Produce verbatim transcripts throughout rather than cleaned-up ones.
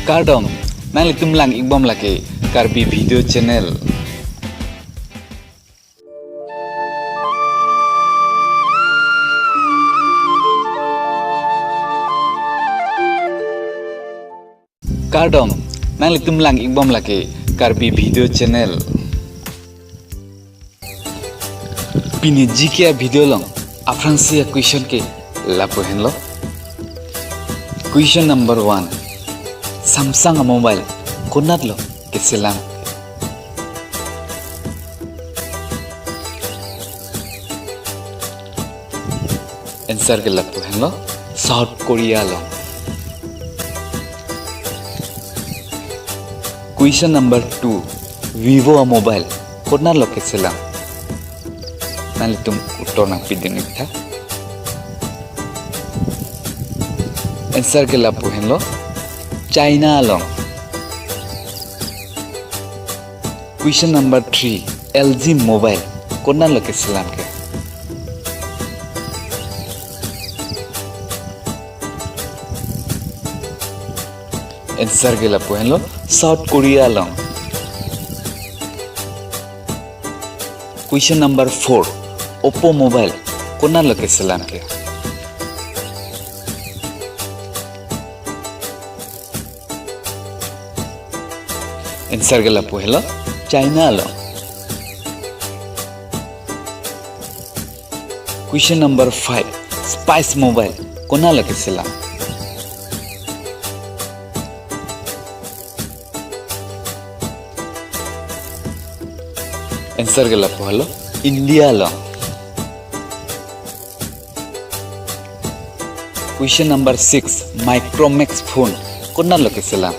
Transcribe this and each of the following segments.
Kardom, nanglitum lang-ikbom lake Karbi Video Channel. Kardom, nanglitum lang-ikbom lake Karbi Video Channel. Pini G K a video along aphrangsi a question ke lapu henlo. Question number one. Samsung a mobile konatlo keselam? Answer ke lapu henlo, South Korea along. Question number two. Vivo a mobile konatlo keselam? Nanglitum uttor nangpidun-iktha. Answer ke lapu henlo, China along. Question number three. L G mobile konatlo keselam ke? Answer ke lapu henlo, South Korea along. Question number four. Oppo mobile konatlo keselam ke? Answer ke lapu henlo, China along. Question number five. Spice mobile konatlo keselam? Answer ke lapu henlo, India along. Question number six. Micromax phone konatlo keselam?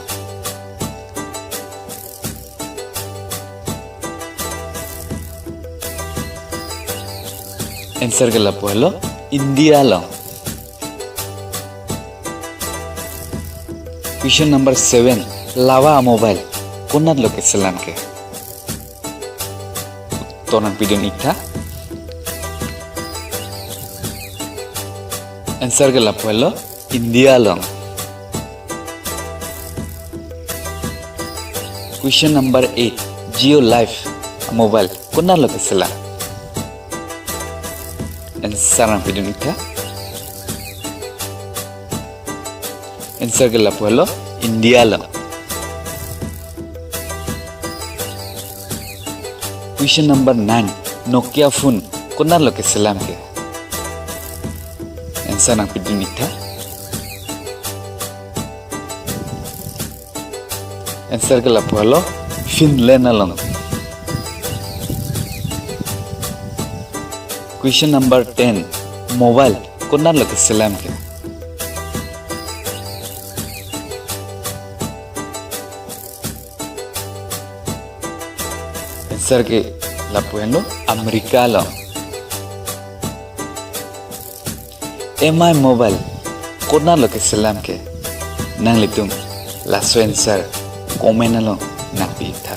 Answer ke lapu henlo, India along. Question number seven. Lava mobile konatlo keselam ke? Uttor nangpidun-iktha. Answer ke lapu henlo, India along. Question number eight. Jio Live mobile konatlo keselam? Answer nangpidun-iktha. Answer ke lapu henlo, India along. Question number nine. Nokia phone konatlo keselam ke? Answer nangpidun-iktha. Answer ke lapu henlo, Finland along. Question number ten. Mobile konatlo keselam ke? Answer ke lapu henlo, America along. M I mobile konatlo keselam ke? Nanglitum laso answer comment along nangpi-iktha.